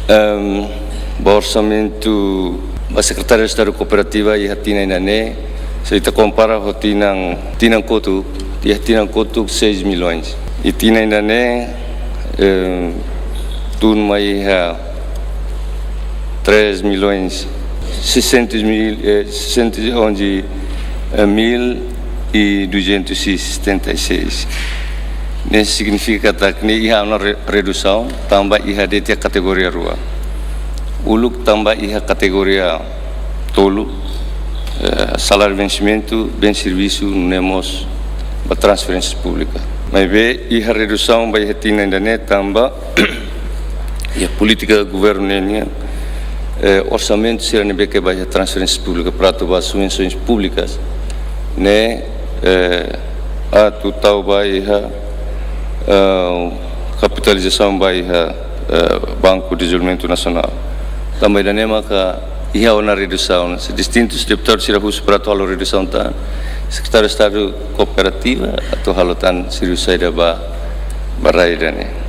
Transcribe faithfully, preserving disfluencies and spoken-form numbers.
Em, ba orsamentu ba Sekretáriu Estadu Kooperativa iha tinan ida-ne'e, se ita kompara ho tinan, tinan kotuk, iha tinan kotuk seis milhões. I tinan ida-ne'e, em, tun mai iha três milhões seiscentos mil, eh, seiscentos e onze mil e duzentos e setenta e seis. Ne'e signifika katak ne'e iha ona re-, redusaun, tanba iha de'it iha kategoria rua. Uluk tanba iha kategoria tolu, eh, saláriu vensimentu, bens servisu, nune'e mós ba transferénsia públika. Maibé iha redusaun ba iha tinan ida-ne'e tanba iha polítika governu nian, eh, orsamentu sira ne'ebé ke ba iha transferénsia públika para atu ba subvensoens públikas, ne'e, eh, atu tau ba iha, eh, kapitalizasaun ba iha, eh, Banku Dezenvolvimentu Nasionál. Tanba ida-ne'e maka iha ona redusaun, se distintus deputadu sira husu para atu halo redusaun tan, Sekretáriu Estadu Kooperativa atu halo tan servisu saida ba, ba rai ida-ne'e.